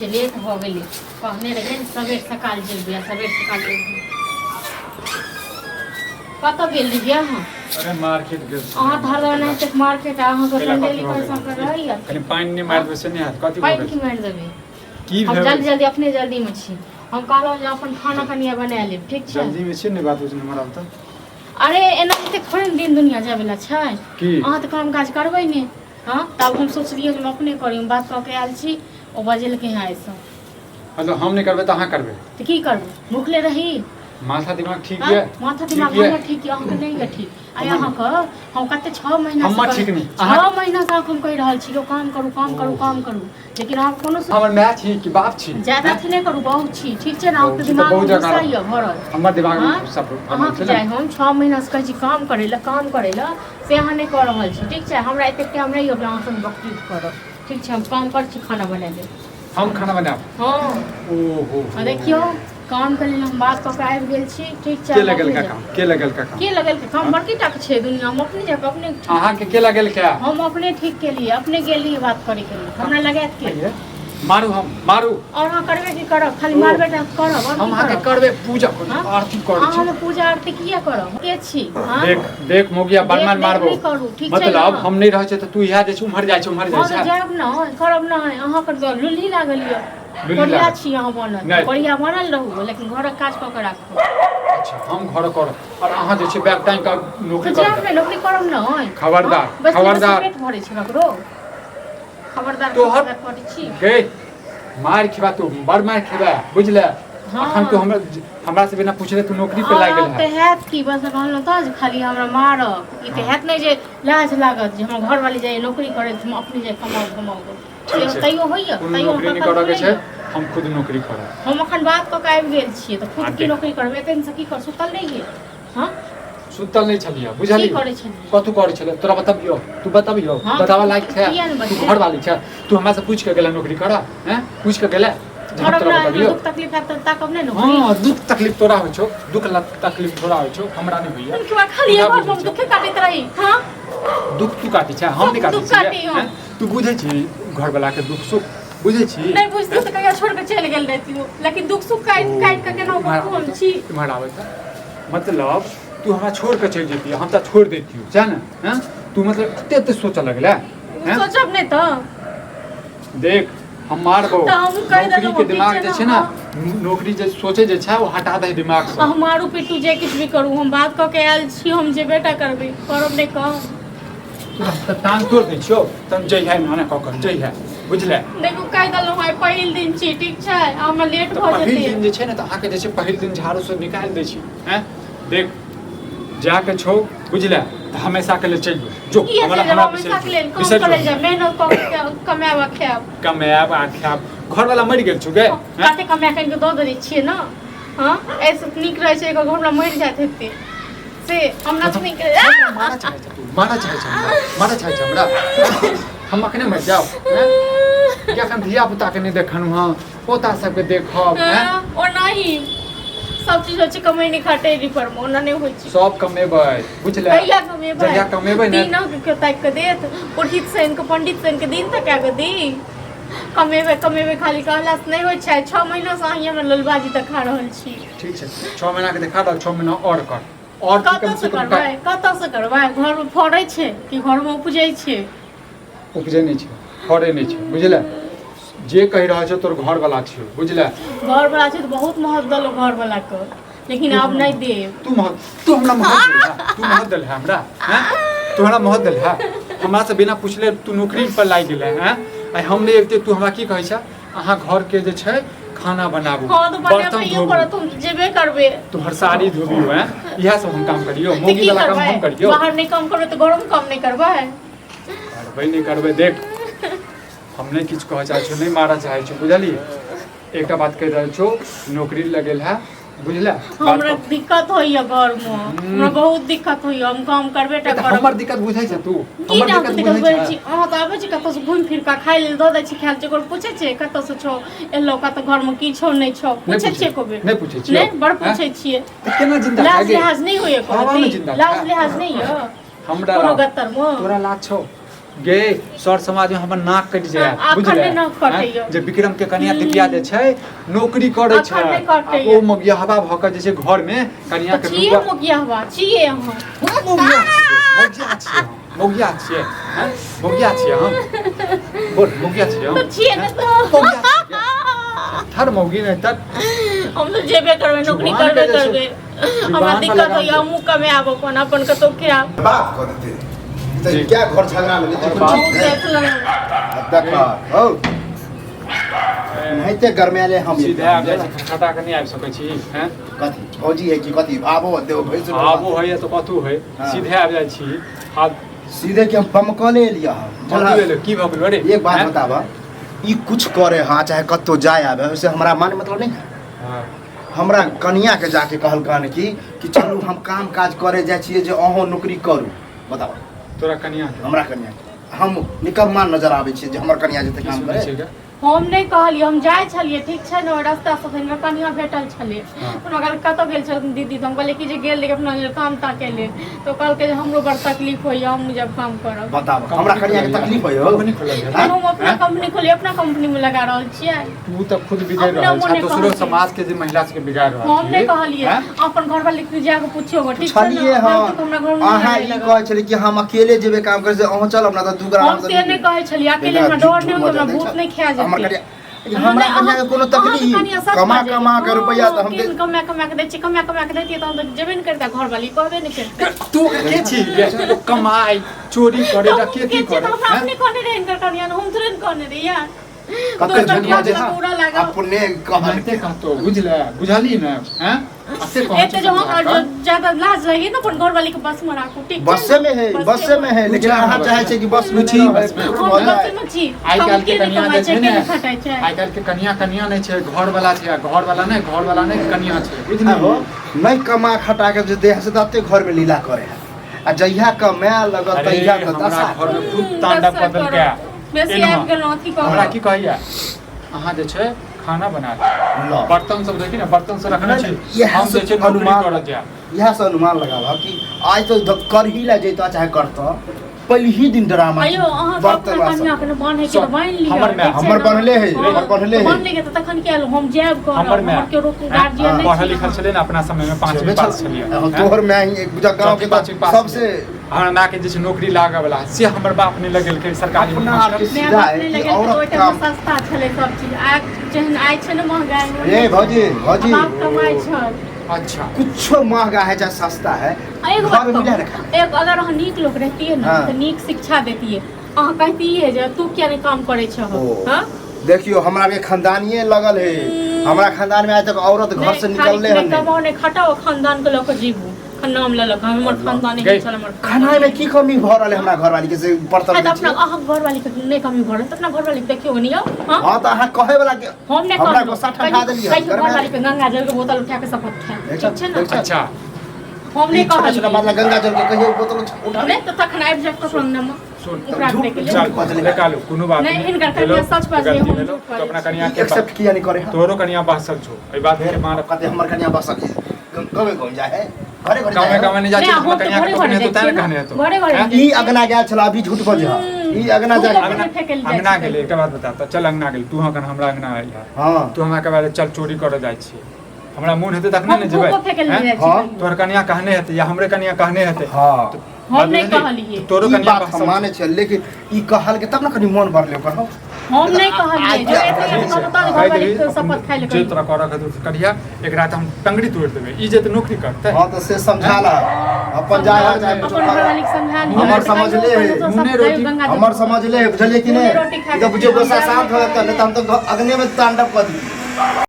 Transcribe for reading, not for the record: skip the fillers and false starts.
Late भऽ गेलै। कहने रहियै ने सबेर सकाल जेबै आ सबेर सकाल एबै। कतऽ गेल रहियै अहाँ? अरे मार्केट गेल छलियै। अहाँ तऽ हरदम एनाहिते मार्केट आ अहाँके कैला संडे कथी भऽ लिखल गेल? सभके रहैया। कनि पानि नहि मारि देबै से नहि हैत। कथी भऽ पानि गेल? की मारि देबै? की हम भेल? जल्दी जल्दी अपने जल्दीमे छी। हम कहलहुँ जे अपन खाना कनिया बना लेब, ठीक छै? जल्दीमे छियै ने, बात बुझने हमरा तऽ। अरे एनाहिते थोड़े ने दिन दुनिया जायवला छै। की? अहाँ तऽ काम काज करबै ने। हँ, तब हम सोचलियै जे हम अपने करी। हम बात कऽ के आयल छी, ओ बजेलकै हँ एहिसँ। मतलब हम नहि करबै तऽ अहाँ करबै? तऽ की करबै, भुखले रही? माथा दिमाग ठीक हँ? यऽ? माथा ठीक दिमाग यऽ? हमर ठीक यऽ, अहाँके नहि यऽ ठीक। आइ हमर अहाँके हम कते 6 महीना हमर ठीक नहि, 6 महीना से अहाँके हम कहि रहल छी, यौ काम करू, काम करू, काम करू, लेकिन अहाँ कोनो हमर माय छी कि बाप छी? ज्यादा अथी नहि करू। बहुत छी, ठीक छै ने? बहुत अहाँके छी तऽ दिमागमे बहुत जगह गुस्सा यऽ भरल। हमर दिमागमे हँ? गुस्सा भरल अहाँके छै ने। जाय हम 6 महीना से कहै छी काम करै लए, काम करै लए, से अहाँ नहि कऽ रहल छी, ठीक छै? हमरा एतेक टाइम नहि यऽ अहाँ संग बकचूद करब, ठीक छै? हम काम करै छी, खाना बना लेब। हम खाना बनायब? हँ। ओहो। आ देखियौ, काम के लेल हम बात कऽ के आबि गेल छी, ठीक छै? के हम अपने लगेलका जायब। काम? के लगेलका काम? के लगेलकै काम? बड़की टाके छै दुनिया, हम अपने जाकऽ अपने ठीक अहाँके के लगेलका? हम अपने ठीक केलियै, अपने गेलियै बात करैके लेल। हमरा लगायत के? आइये। मारू, हम मारू। और अहाँ करबै की करब? खाली ओ। मारबै टा करब, और हम की अहाँके करब? करबै पूजा करै हाँ? छी, आरती करै अहाँ छी। हमर पूजा आरती किया करब? के छी, हाँ? देख देख मोगिया, देख बर्मन देख मारबो। नहि करू, ठीक छै मतलब ने? हम नहि रहै छै तऽ तू इएह जाइ छै, उम्हर जाइ छै, उम्हर जाइ हँ तऽ छै। जायब ने, करब नहि। अहाँके तऽ लुल्ही लागल यऽ। लुल्ही कोढ़िया लागल। छी अहाँ बनल। नहि। कोढ़िया बनल रहू, लेकिन घरक काज कऽ के राखू। अच्छा, हम घर करब और अहाँ जे छै बैग टांगि कऽ नौकरी तऽ जायब करब। ने, नौकरी करब ने। खबरदार, हँ, बैसले बैसले खबरदार। पेट भरै छै ककरो? खबरदार। तोहर- खबरदार करै छी। गे मारि खेबा तू, बड़ मारि खेबा, बुझले? हँ। अखन तू हमरा हमरा से बिना पूछले तू नौकरी पे लागि और गेल तऽ है। हैत की? बस कहलहुँ तऽ जे खाली हमरा मारब, ई तऽ हैत नहि जे लाज लागत जे हमर घरवाली जाइए नौकरी करै, हम अपने जाय कमाउ कमाउ। ठीक छै। तैयो होइए? कोनो तैयो नौकरी नहि कखन करऽ के छै। होइए? हम खुद नौकरी करब। हम अखन बात कऽ के आबि गेल छियै तऽ आ खुद की देख। नौकरी करबै? एते दिनसँ की कर सुतल रहियै, हँ? सुतल नहि छलियै, बुझलियै? की करै छलियै? कथू करै छलियै तोरा बतबियौ? तू बतबियौ? हँ, बताबऽ लायक छै? किया ने तू बतेब? घरवाली छै, तू हमरा से पूछि के गेला नौकरी करऽ? हैं, पूछि के गेला जे हम करब तोरा ने? बतबियौ? दुख तकलीफ हैत तऽ ताकब नहि नौकरी? हँ, दुख तकलीफ तोरा होइ छौ, दुख तकलीफ तोरा होइ छौ, हमरा नहि होइया। हुनका खाली तोरा घर बुझै मे छौ। दुखे काटैत रही, हँ? दुख तू काटै छै, हम नहि काटै दुख काटी छियै। हम। हैं? तू बुझै छी घरवाला के दुख सुख बुझै छी? नहि बुझती तऽ कहिया छोड़ के चलि गेल रहितियो, लेकिन दुख सुख काटि काटि के केना इम्हर हम आबै तऽ, छी। इम्हर आबै तऽ, मतलब तू हमरा छोड़ के चलि जैती, हम तऽ छोड़ दैतियौ, सएह ने? हैं, तू मतलब एते एते सोचऽ लगले हैं? सोचब नहि तऽ? देख, हम मारबौ। तऽ हमहूँ कहि नौकरी देलहुँ, के दिमाग ठीक जे छै छै ने? ने, नौकरी जे सोचे जे छै, ओ हटा दे दिमाग से। अहाँ मारू पीटू, जे किछु भी करू, हम बात कऽ के आयल छी, हम जेबे टा करबै, करब नहि कम। तऽ टांग तोड़ दै छियौ तब जइहे ना कऽ कर जइहे, बुझले? देखू, कहि देलहुँ, आइ पहिल दिन छी, ठीक छै? हमरा लेट तऽ भऽ पहिल जेतै। दिन जे छै ने, तऽ अहाँके जे छै पहिल दिन झाड़ू से निकालि दै छी। हैं, देख, जाके छौ, बुझले? तऽ हमेशा के लेल चलि जो, जो। किया हमरा चलि हमरा जायब हमेशा के लेल? काम बिसरि करै जो। जायब, मेहनत कऽ के कमायब आ खायब। कमायब आ खायब? घरवाला मरि गेल छौ गे? हैं? कते कमा कऽ दऽ देने छियै ने। हँ, एहिसँ नीक रहै छै एकर घरवला मरि जाइत हेतै, से हमरा तऽ नीक रहै। हमरा मारऽ चाहै छै तू? मारऽ चाहै छै हमरा? मारऽ चाहै छै हमरा? हम अखने मरि जाउ? हैं? कि अखन धिया पुता के नहि देखनु हँ, पोता सबके देखब? हैं? ओनाही सब चीज होइ छै, कमैनी खटैनी पर मे ओना नहि होइ छै। सब कमेबै, बुझले? कहिया कमेबै? जहिया कमेबै ने। दिन के केओ ताकि कऽ देत? पुरोहित सैन के, पंडित सैन के दिन तका कऽ दी? कमेबै कमेबै खाली कहलासँ नहि होइ छै। 6 महीनासँ अहीं हमरा ललबाजी देखा रहल छी। ठीक छै, 6 महीना के देखा दल, 6 महीना और कर और की कम कतऽसँ से कम करबै? कतऽसँ करबै? घरमे फड़ै छै कि घरमे उपजै छै? उपजै नहि छै, फड़ै नहि छै, बुझले? जे कहि रहल छौ तोर घरवाला छियौ, बुझले? घरवला छै तऽ बहुत महत्व देलहुँ घरवलाके, लेकिन आब नहि देब। तू महत तू हमरा महत देल है? तू महत देल है हमरा? हैं, तू हमरा महत देल है? हमरा से बिना पूछले तू नौकरी पर लागि गेलै हैं। आइ हम नहि अबिते तू हमरा की कहै छ? अहाँ घर के जे छै खाना बनाबू, हँ तऽ बर्तन बनेबैयो धोबू, पड़त, हम जेबे करबै। तोहर साड़ी धोबियो। हैं, इएह सब हम काम करियो? तऽ मौगी की वाला काम करबै? हम करियो? बाहर नहि काम करबै तऽ घरोमे काम नहि करबै? करबै नहि करबै, देख, हम नहि किछु कहऽ चाहै छियौ, नहि मारऽ चाहै छियौ, बुझलियै? एकटा बात कहि रहल छौ, नौकरी लगेल है, बुझले? हमरा दिक्कत होइया घरमे, हमरा बहुत दिक्कत होइया, हम काम करबे टा करब। हमर दिक्कत बुझै छै तू? की हमर नाम दिक्कत दिक्कत बुझै बुझै छै? छी? अहाँ तऽ आबै छी कतऽसँ घुमि फिर कऽ, खाय लेल दऽ दै छी खाय लेल, ककरो पूछै छियै कतऽसँ छौ एलौ, कतऽ घरमे की छौ नहि छौ? नहि पूछै छियै पूछै एको बेर? नहि पूछै छियै। नहि, बड़ हैं? पूछै छियै। तऽ केना जिंदा लाज छै गे? लिहाज नहि होइया हवा मे कोनो? जिंदा लाज छै? लिहाज नहि यऽ हमरा कोनो लाज गत्तरमे? तोरा लाज छौ? गे सर समाज में हमर नाक कटि जाए आब बुझले अखन नहि नाक कटैया। जे विक्रम के कनिया दिव्या जे छै नौकरी करै छै अखन नहि आ कटैया। ओ मगियाहवा भऽ कऽ जे छै घर में कनिया तऽ के छियै नुआ मोगिया हवा छियै अहाँ मौगिया छियै मौगिया छियै हम मौगिया छियै हैं मौगिया छियै हम बोल मौगिया छियै हम तऽ छियै ने तऽ मौगिया छियै थर मौगी नहि तऽ हम तऽ जेबे करबै नौकरी जुबान करबे के जे छै- करबै हमरा जुबान पर दिक्कत लगाम होइया दे। हमहूँ कमायब अपन अपन कतौ खायब बात कऽ देते तऽ जी। क्या घर झगड़ा में और बात- हमहूँ देख लेलहुँ देख हौ एनाहिते गरमाएले हम सीधे आबि जाइ छी खटखटा कऽ नहि आबि सकै छी हैं कथी भौजी है कि कथी आबो देव भैंस आबो होइए तऽ कतहु होइ हाँ। सीधे आबि जाइ छी आब सीधे के हम बमकले एलियै कथी भेलै की भऽ गेलो रे एक बात हैं? बताबऽ ई कुछ करे हाँ चाहे कतौ जाय आबे ओइसे हमरा माने मतलब नहीं है हाँ। हमरा कनिया के जाके कहलकन कि कि चलू हम काम काज करे जाइ छियै जे अहूँ नौकरी करू बताबऽ तोरा कनिया के हमरा कनिया के हम निकम्मा नजर आबै छियै जे हमर कनिया जेतै की काम सुनै करे छियै गे? हम नहि कहलियै हम जाइ छलियै ठीक छै ने ओहि रास्तासँ तऽ हमरा कनिया भेटल छलै हाँ। हमरा कहलकै कतऽ गेल छलखिन दीदी तऽ हम कहलियै कि जे गेल रहियै अपना लेल काम ताकै लेल तऽ ओ कहलकै जे हमरो बड़ तकलीफ होइए हमहूँ जब काम करब बताबऽ हमरा कनिया के तकलीफ होय हो कंपनी खोलल है तहन हम अपना कंपनी खोलियै अपना कंपनीमे लगा रहल छियै तू तऽ खुद बिगड़ अपना रहल छ मोने दोसरो कहलियै। समाज के जे महिला सबके बिगाड़ रहल हम नहि छी कहलियै हैं? अपन घरवाली के जाके पुछियौ गो ठीक छै ने छलियै हँ फालतू के हमरा घरमे नहि अहाँ आबै ई लगल। कहै छलियै कि हम अकेले जेबै काम करे से अहूँ चलब ना तऽ दू गोरा हम से नहि कहै छलियै अकेले हमरा डर नहि होइए हमरा भूत नहि खा हमर जेतै कनिया लेकिन हमरा कनिया के कोनो तकलीफ कमा कमा के रुपया तऽ हम दे- कमा कमा के दै छियै कमा कमा के दैतियै तहन तऽ जेबे नहि करितै घरवाली कहबे नहि करितै तू के छी गे? ओ कमाई चोरी करे तऽ के हम की के छियै करे तऽ हमरा हैं? अपने कहने रहै हिनकर कनिया हम थोड़े ने कहने रहियै कते दोसर झूठ के बजै हाथ हँ पूरा लागल अपने कहल एनाहिते कहतो बुझले बुझली ने हैं अते कहै एते जो हम जो ज्यादा लाज लगे ना अपन घरवाली के बस में राखू ठीक छै बसे में है बसे में है लेकिन तू अहाँ जा चाहे छै कि बस में तू छी नहि बस में। रहै, हम भऽ बसे जाए। में छी आइ हम काल्हि के के नहि कनिया कमाइ जे छै छै के ने नहि खटाइ छै आइ काल्हि के कनिया कनिया नहि छै घर वाला छै आ घर वाला नहि घर वाला नहि कनिया छै बुझली आहो, नहि कमा खटा के जे देह से तऽ एते घर में लीला करे है आ जहिया कमाए लगत अरे तहिया के हमरा दशा घर में खूब हम्म, तांडव दशा कऽ देलकै करब। बेसी एना। आबि गेलहुँ अथी कऽ हमरा की कहैया अहाँ जे छै खाना बना ले ल बर्तन सब देखी ने बर्तन सब रखने छी इएह हम जे से छै नौकरी अनुमान करऽ जायब इएह से अनुमान लगाबह कि आइ तो करही ला जैतह चाहे करतह पहले ही दिन ड्रामा अयो अहाँ सब बर्तन अपना बासन। कनिया के बान्हे के तऽ बान्हि लिअ हमर माय, ठीक छै हमर ने? बान्हले है, हाँ, हमर बान्हले है। बान्हले है तऽ तखन किया हम जायब करब हमर माय हमर केओ रोक गार्जियन नहि पढ़ल छी लिखल अहाँ। छलै ने अपना समय में पांचवी छेबे पास छल। छलियै हाँ, हैं? तोहर माय ही एक बुझा गाँव के चौथी पाँचवी पास सबसे हमरा माय के जे छै नौकरी लागऽ वाला से हमर बाप नहि लगेलकै सरकारी अपना मास्टर। आपके माय सीधा बाप है नहि कि लगेलकै तऽ औरत ओहि टाइममे काम सस्ता छलै सब चीज आ जेहन आइ छै ने महगाइ ओहन ए भौजी भौजी बाप कमाइ छल अच्छा कुछो महंगा है चाहे सस्ता है आ एगो बात घर में मिला कहू, रखा एक अगर अहाँ नीक लोक रहतियै ने हाँ। तऽ नीक शिक्षा देतियै अहाँ कहतियै जे तू किया नहि काम करै छह ओ। हाँ? देखियो हमरा के खानदानिये लगल है हमरा खानदान में आज तक औरत घर से नहि, खाली निकलले नहि हन नहीं कमाउ नहि खटाउ खानदान के लऽ कऽ जीबू नाम लेलक हमर खानदान गई। एहन छल हमर खाना में की कमी भऽ रहल है हमरा घरवाली के से बर्तन आ तऽ दै अपना छियै? अहाँ घरवाली के नहि कमी भऽ रहल तऽ अपना घरवाली के देखियौ ने यौ हाँ हाँ तऽ अहाँ कहै वाला के हम नहि हमरा कहलहुँ गुस्सा ठंडा देलियै कहियो घरवाली के गंगा जल के बोतल उठा के शपथ खायब देख ठीक छै ने देख अच्छा हम नहि छोटा छोटा कहलियै बात ला गंगा जल के कहियो बोतल उठा नहि तऽ तखन आबि जायब ककरो अंगनामे सुन ओकरा झूठ- देख झूठ लेब बजलै। निकालू कोनो बात नहि, हिनकर कनिया सच बजलै, गलती हम भेलौ, झूठ तो अपना बजै कनिया के एक्सेप्ट किया नहीं करे तोरो कनिया बहसल छौ एहि बात के मान कते हमर कनिया बसल है गाँवे गाँव जाए है घरे घरे गाँवे जाए गाँवे नहीं जाइ नहि, छै हम अपना तऽ कनिया के घरे पकड़ने घरे हेतौ जाइ तैं ने कहने छियै हेतौ ने घरे घरे हैं? जाइ ई छियै। अगना गेल छल अभी झूठ बजे ई अगना तू जाए कखन अंगना फेकल जाइ अंगना छै गेलै एकटा बात बता तऽ चल अंगना गेल तू अखन हमरा अंगना आयल है हाँ तू हमरा के बारे चल चोरी करऽ जाइ छियै हमरा मोन हेतै तखने हम ने जेबै भूखो फेकल हैं? जाइ हाँ। छियै तोहर कनिया कहने हेतै या हमरे कनिया कहने हेतै हाँ हम नहि बुझली? कहलियै। तोरो ई कनिया बात हम बहसल मानै छियै लेकिन ई कहल के तब ने कनी मोन बढ़ले ओकर हो हम नहि कहलियै जे एते ठीक छै। कहलहुँ तऽ कहि घरवाली देबही, के शपथ खाइ लए जे कहियौ। तोरा करऽ के हेतौ से करिहा एकरा तऽ हम टंगड़ी तोड़ि देबै ई जे तऽ नौकरी करतै हाँ तऽ से समझा ला अपन जाय हर चाहे कुछो अपन कर घरवाली के समझा लिअ। हमर समझले है। नूने रोटी- हमर समझले है बुझलियै कि नूने नहि रोटी खा ई तऽ के बुझियौ गुस्सा हम शांत हो जाता नहीं तऽ हम तऽ अग्नि में तांडव कऽ दी।